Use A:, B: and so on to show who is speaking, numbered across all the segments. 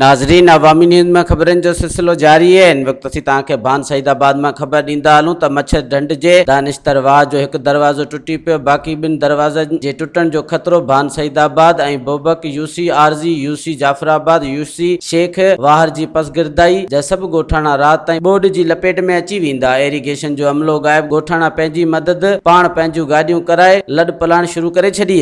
A: ناظرين عوامي نيوز ۾ خبرن جو سلسلو جاري آهي هن وقت اسين توهان کي ڀان سعيد آباد مان خبر ڏيندا هلون ته مڇر ڍنڍ جي دانشتر واهه جو هڪ دروازو ٽٽي پيو باقي ٻن دروازن جي ٽٽڻ جو خطرو ڀان سعيد آباد ۽ بوبڪ يو سي عارضي يو سي جعفر آباد يو سي شيخ واهر جي پسگردائي جا سڀ ڳوٺاڻا رات تائين ٻوڏ جي لپيٽ ۾ اچي ويندا ايريگيشن جو عملو غائب ڳوٺاڻا پنهنجي مدد پاڻ پنهنجون گاڏيون ڪرائي لڏ پلاڻ شروع ڪري ڇڏي.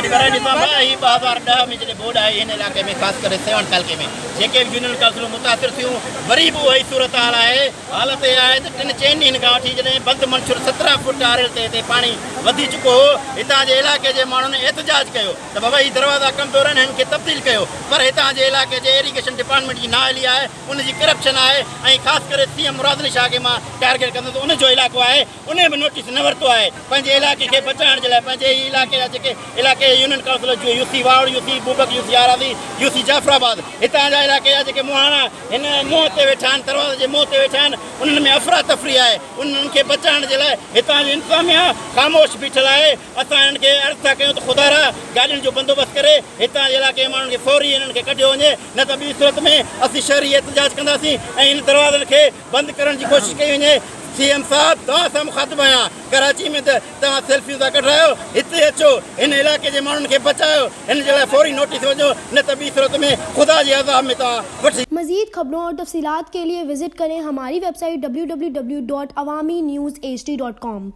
B: وڏي ڀرائي ڏسان ڀاء هي 2010 ۾ جڏهن ٻوڏ آئي هن علائقي ۾ خاص ڪري سيوهڻ تعلقي ۾ جيڪي به يونين ڪائونسلون متاثر ٿيون وري به اها ئي صورتحال آهي حالت اها آهي ته ٽن چئن ڏينهن کان وٺي جڏهن بند منڇر 17 فوٽ آريل تي هتي پاڻي وڌي چڪو هو هتان جي علائقي جي ماڻهن احتجاج ڪيو ته بابا هي دروازا ڪمزور آهن هنن کي تبديل ڪيو پر هتان جي علائقي جي ايريگيشن ڊپارٽمينٽ جي نااهلي آهي ان جي ڪرپشن آهي ۽ خاص ڪري سي ايم مراد علي شاهه کي مان ٽارگيٽ ڪندس ان جو علائقو آهي انهي به نوٽيس نه ورتو آهي پنهنجي علائقي کي بچائڻ جي لاء پنهنجي ئي علائقي جا جيڪي علائقي جي يونين ڪائونسل جيئن يو سي واهڙ يو سي بوبڪ يو سي آراضي يو سي جعفر آباد هتان جا علائقي جا جيڪي مهاڻا هن منهن تي ويٺا آهن دروازي جي منهن تي ويٺا آهن انهن ۾ افراتفري آهي انهن کي بچائڻ جي لاء هتان جي انتظاميا خاموش بيٺل آهي اسان هنن کي عرض ٿا ڪيون ته خدارا گاڏين جو بندوبست ڪري هتان جي علائقي جي ماڻهن کي فوري هنن کي ڪڍيو وڃي نه ته ٻي صورت ۾ اسين شهري احتجاج ڪنداسين ۽ هن دروازن کي بند ڪرڻ جي ڪوشش ڪئي وڃي سي ايم صاحب توهان سان مخاطب آهيان ڪراچي ۾ ته توهان سيلفيون ٿا ڪڍرايو هتي اچو هن علائقي جي ماڻهن کي بچايو هن جي لاء فوري نوٽيس وڃو نه ته ٻي صورت ۾ خدا جي عذاب ۾ توهان وٺجي
C: مزيد خبرون اور تفصيلات کے لئے وزٽ کریں ہماری ویب سائٹ www.awamiNewsHD.com.